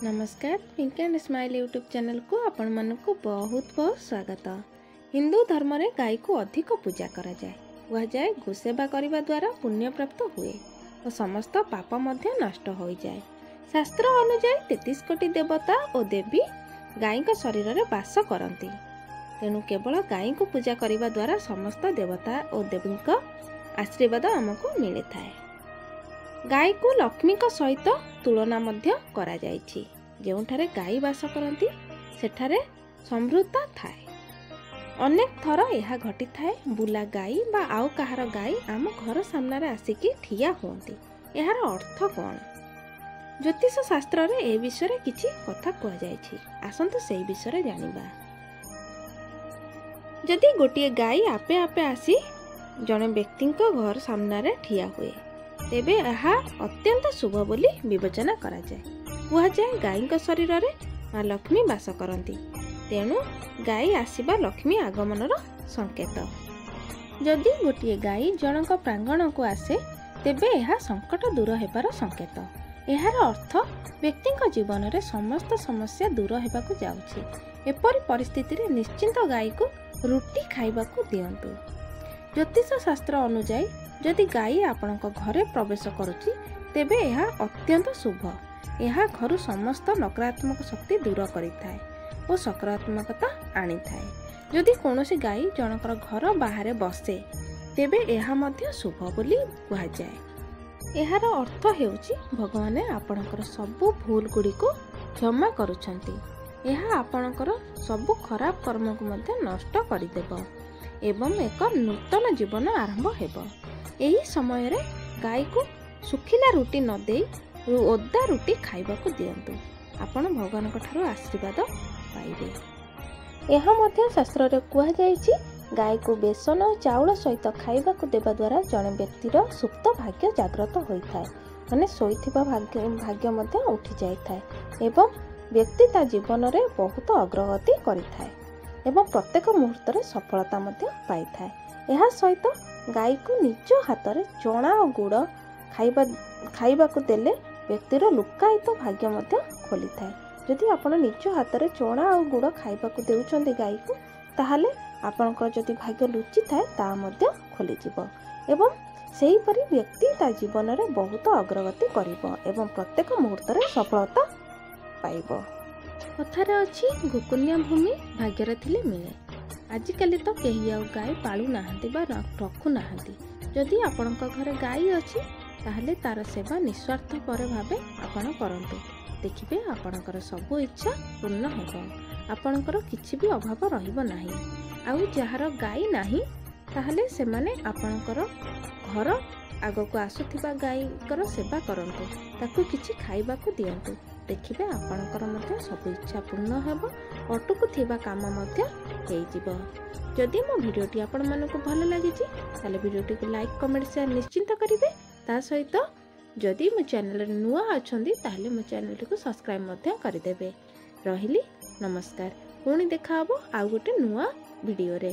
ନମସ୍କାର, pink and smile YouTube ଚ୍ୟାନେଲକୁ ଆପଣମାନଙ୍କୁ ବହୁତ ବହୁତ ସ୍ୱାଗତ। ହିନ୍ଦୁ ଧର୍ମରେ ଗାଈକୁ ଅଧିକ ପୂଜା କରାଯାଏ। କୁହାଯାଏ, ଗୋସେବା କରିବା ଦ୍ୱାରା ପୁଣ୍ୟ ପ୍ରାପ୍ତ ହୁଏ ଓ ସମସ୍ତ ପାପ ମଧ୍ୟ ନଷ୍ଟ ହୋଇଯାଏ। ଶାସ୍ତ୍ର ଅନୁଯାୟୀ 33 କୋଟି ଦେବତା ଓ ଦେବୀ ଗାଈଙ୍କ ଶରୀରରେ ବାସ କରନ୍ତି। ତେଣୁ କେବଳ ଗାଈଙ୍କୁ ପୂଜା କରିବା ଦ୍ୱାରା ସମସ୍ତ ଦେବତା ଓ ଦେବୀଙ୍କ ଆଶୀର୍ବାଦ ଆମକୁ ମିଳିଥାଏ। ଗାଈକୁ ଲକ୍ଷ୍ମୀଙ୍କ ସହିତ ତୁଳନା ମଧ୍ୟ କରାଯାଇଛି। ଯେଉଁଠାରେ ଗାଈ ବାସ କରନ୍ତି, ସେଠାରେ ସମୃଦ୍ଧତା ଥାଏ। ଅନେକ ଥର ଏହା ଘଟିଥାଏ, ବୁଲା ଗାଈ ବା ଆଉ କାହାର ଗାଈ ଆମ ଘର ସାମ୍ନାରେ ଆସିକି ଠିଆ ହୁଅନ୍ତି। ଏହାର ଅର୍ଥ କ'ଣ? ଜ୍ୟୋତିଷ ଶାସ୍ତ୍ରରେ ଏ ବିଷୟରେ କିଛି କଥା କୁହାଯାଇଛି। ଆସନ୍ତୁ ସେଇ ବିଷୟରେ ଜାଣିବା। ଯଦି ଗୋଟିଏ ଗାଈ ଆପେ ଆପେ ଆସି ଜଣେ ବ୍ୟକ୍ତିଙ୍କ ଘର ସାମ୍ନାରେ ଠିଆ ହୁଏ, ତେବେ ଏହା ଅତ୍ୟନ୍ତ ଶୁଭ ବୋଲି ବିବେଚନା କରାଯାଏ। କୁହାଯାଏ, ଗାଈଙ୍କ ଶରୀରରେ ମା ଲକ୍ଷ୍ମୀ ବାସ କରନ୍ତି। ତେଣୁ ଗାଈ ଆସିବା ଲକ୍ଷ୍ମୀ ଆଗମନର ସଂକେତ। ଯଦି ଗୋଟିଏ ଗାଈ ଜଣଙ୍କ ପ୍ରାଙ୍ଗଣକୁ ଆସେ, ତେବେ ଏହା ସଙ୍କଟ ଦୂର ହେବାର ସଂକେତ। ଏହାର ଅର୍ଥ ବ୍ୟକ୍ତିଙ୍କ ଜୀବନରେ ସମସ୍ତ ସମସ୍ୟା ଦୂର ହେବାକୁ ଯାଉଛି। ଏପରି ପରିସ୍ଥିତିରେ ନିଶ୍ଚିନ୍ତ ଗାଈକୁ ରୁଟି ଖାଇବାକୁ ଦିଅନ୍ତୁ। ଜ୍ୟୋତିଷ ଶାସ୍ତ୍ର ଅନୁଯାୟୀ ଯଦି ଗାଈ ଆପଣଙ୍କ ଘରେ ପ୍ରବେଶ କରୁଛି, ତେବେ ଏହା ଅତ୍ୟନ୍ତ ଶୁଭ। ଏହା ଘରୁ ସମସ୍ତ ନକାରାତ୍ମକ ଶକ୍ତି ଦୂର କରିଥାଏ ଓ ସକାରାତ୍ମକତା ଆଣିଥାଏ। ଯଦି କୌଣସି ଗାଈ ଜଣଙ୍କର ଘର ବାହାରେ ବସେ, ତେବେ ଏହା ମଧ୍ୟ ଶୁଭ ବୋଲି କୁହାଯାଏ। ଏହାର ଅର୍ଥ ହେଉଛି ଭଗବାନ ଆପଣଙ୍କର ସବୁ ଭୁଲ ଗୁଡ଼ିକୁ କ୍ଷମା କରୁଛନ୍ତି। ଏହା ଆପଣଙ୍କର ସବୁ ଖରାପ କର୍ମକୁ ମଧ୍ୟ ନଷ୍ଟ କରିଦେବ ଏବଂ ଏକ ନୂତନ ଜୀବନ ଆରମ୍ଭ ହେବ। ଏହି ସମୟରେ ଗାଈକୁ ଶୁଖିଲା ରୁଟି ନ ଦେଇ ଓଦା ରୁଟି ଖାଇବାକୁ ଦିଅନ୍ତୁ। ଆପଣ ଭଗବାନଙ୍କ ଠାରୁ ଆଶୀର୍ବାଦ ପାଇବେ। ଏହା ମଧ୍ୟ ଶାସ୍ତ୍ରରେ କୁହାଯାଇଛି, ଗାଈକୁ ବେସନ ଓ ଚାଉଳ ସହିତ ଖାଇବାକୁ ଦେବା ଦ୍ୱାରା ଜଣେ ବ୍ୟକ୍ତିର ସୁପ୍ତ ଭାଗ୍ୟ ଜାଗ୍ରତ ହୋଇଥାଏ, ମାନେ ଶୋଇଥିବା ଭାଗ୍ୟ ମଧ୍ୟ ଉଠି ଯାଇଥାଏ ଏବଂ ବ୍ୟକ୍ତି ତା ଜୀବନରେ ବହୁତ ଅଗ୍ରଗତି କରିଥାଏ ଏବଂ ପ୍ରତ୍ୟେକ ମୁହୂର୍ତ୍ତରେ ସଫଳତା ମଧ୍ୟ ପାଇଥାଏ। ଏହା ସହିତ ଗାଈକୁ ନିଜ ହାତରେ ଚଣା ଓ ଗୁଡ଼ ଖାଇବାକୁ ଦେଲେ ବ୍ୟକ୍ତିର ଲୁକାୟିତ ଭାଗ୍ୟ ମଧ୍ୟ ଖୋଲିଥାଏ। ଯଦି ଆପଣ ନିଜ ହାତରେ ଚଣା ଆଉ ଗୁଡ଼ ଖାଇବାକୁ ଦେଉଛନ୍ତି ଗାଈକୁ, ତାହେଲେ ଆପଣଙ୍କର ଯଦି ଭାଗ୍ୟ ଲୁଚିଥାଏ, ତାହା ମଧ୍ୟ ଖୋଲିଯିବ ଏବଂ ସେହିପରି ବ୍ୟକ୍ତି ତା ଜୀବନରେ ବହୁତ ଅଗ୍ରଗତି କରିବ ଏବଂ ପ୍ରତ୍ୟେକ ମୁହୂର୍ତ୍ତରେ ସଫଳତା ପାଇବ। କଥାରେ ଅଛି, ଗୋକନ୍ୟା ଭୂମି ଭାଗ୍ୟରେ ଥିଲେ ମିଳେ। ଆଜିକାଲି ତ କେହି ଆଉ ଗାଈ ପାଳୁନାହାନ୍ତି ବା ରଖୁନାହାନ୍ତି। ଯଦି ଆପଣଙ୍କ ଘରେ ଗାଈ ଅଛି, ତାହେଲେ ତାର ସେବା ନିସ୍ୱାର୍ଥପର ଭାବେ ଆପଣ କରନ୍ତୁ। ଦେଖିବେ, ଆପଣଙ୍କର ସବୁ ଇଚ୍ଛା ପୂର୍ଣ୍ଣ ହେବ। ଆପଣଙ୍କର କିଛି ବି ଅଭାବ ରହିବ ନାହିଁ। ଆଉ ଯାହାର ଗାଈ ନାହିଁ, ତାହେଲେ ସେମାନେ ଆପଣଙ୍କର ଘର ଆଗକୁ ଆସୁଥିବା ଗାଈଙ୍କର ସେବା କରନ୍ତୁ, ତାକୁ କିଛି ଖାଇବାକୁ ଦିଅନ୍ତୁ। ଦେଖିବେ, ଆପଣଙ୍କର ମଧ୍ୟ ସବୁ ଇଚ୍ଛା ପୂର୍ଣ୍ଣ ହେବ, ଅଟକୁ ଥିବା କାମ ମଧ୍ୟ ହେଇଯିବ। ଯଦି ମୋ ଭିଡ଼ିଓଟି ଆପଣମାନଙ୍କୁ ଭଲ ଲାଗିଛି, ତାହେଲେ ଭିଡ଼ିଓଟିକୁ ଲାଇକ୍, କମେଣ୍ଟ, ସେୟାର ନିଶ୍ଚିନ୍ତ କରିବେ। ତା ସହିତ ଯଦି ମୋ ଚ୍ୟାନେଲରେ ନୂଆ ଅଛନ୍ତି, ତାହେଲେ ମୋ ଚ୍ୟାନେଲଟିକୁ ସବସ୍କ୍ରାଇବ୍ ମଧ୍ୟ କରିଦେବେ। ରହିଲି, ନମସ୍କାର। ପୁଣି ଦେଖାହେବ ଆଉ ଗୋଟେ ନୂଆ ଭିଡ଼ିଓରେ।